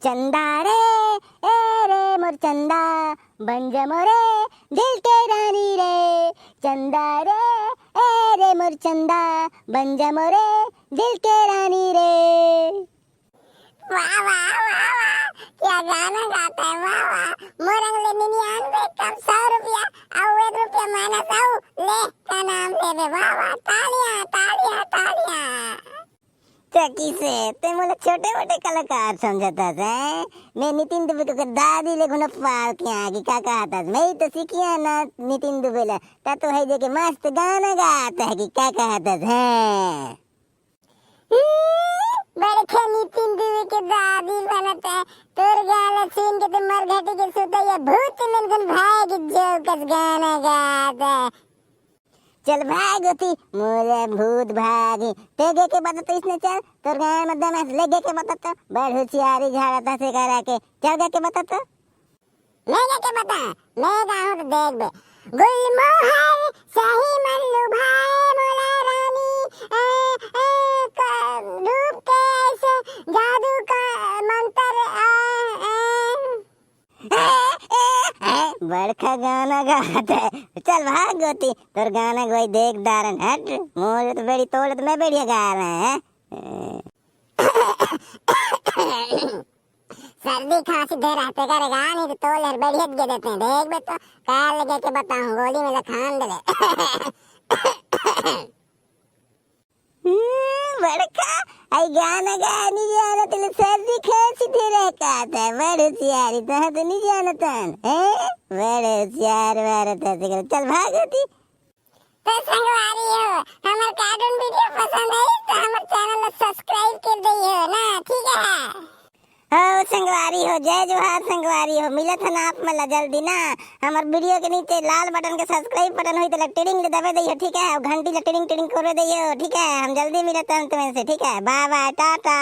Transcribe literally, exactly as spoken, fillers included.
चंदा रे, ए रे मोर चंदा, बन जा मोरे दिल के रानी रे। चंदा रे, ए रे मोर चंदा, बन जा मोरे दिल के रानी रे। वाह, वाह, वाह, वाह, क्या गाना गाता है, वाह, वाह। मोर अंग ले निन्यानवे कम सौ रुपया, अउ एक रुपया माइनस अउ ले का नाम ले दे, वाह, वाह, तालियां, तालियां, तालियां। चकी से, ते मोला छोटे मोटे कलाकार समझत हस, हैं? मैं नितिन दुबे के दादी ले गुना पाल के आ कि का कहत हस? मैं ही तो सीखिया ना नितिन दुबे ले। ता तो है जे के मस्त गाना गात है कि का कहत हस, हैं? हम्म, बड़का नितिन दुबे के दादी बनत है। तोर गाना सुन के तो मरघटी के सुतैया भूत मन घन भाग जो कस गाना गात है। चल भाग ओती, मोरे भूत भाग। ते गे के बता तो इसने चल, तोर गाय में दम है, ले गे के बता तो। बड़ होशियारी झाड़त हस करा के, चल गे के बता तो। ले गे के बता, ले गाऊं तो देख बे। गुलमोहर सही मन लुभाए मोला रानी, ए, ए, क-, रूप के ऐसे जादू का मंत्र, ए, ए। ए, ए, ए, बड़का गाना गात है। चल भाग ओती, तोर गाना गोई देख दारन, हट। मोर तो बेड़ी तोड़ तो मैं बढ़िया गा रहे हैं। सर्दी खांसी धे रहते करेगा, नहीं तो तोल हर बढ़िया गे देते हैं। देख बे तो, काल लगे के बताऊं, गोली में लखान दे। हम्म, बड़का, आई गाना गा नहीं जाना, तेरे सर्दी खांसी दे रहे का था, बड़ होशियारी तो है, तो नहीं जाना तन, हैं? बड़ होशियार मारत है, चल भाग ओती। तो संगवारी हो, हमर cartoon video पसंद आई तो हमर channel ला subscribe कर दइहो ना, ठीक है? हो संगवारी हो, जय जोहार संगवारी हो, मिलत हन आप मन ला जल्दी ना। हमर video के नीचे लाल button के subscribe button होई, तेला टिड़िंग ले दबे दइहो, ठीक है? अउ घंटी ला टिड़िंग टिड़िंग करे दइहो, ठीक है? हम जल्दी मिलत हन तुमन से, ठीक है? Bye bye, Tata.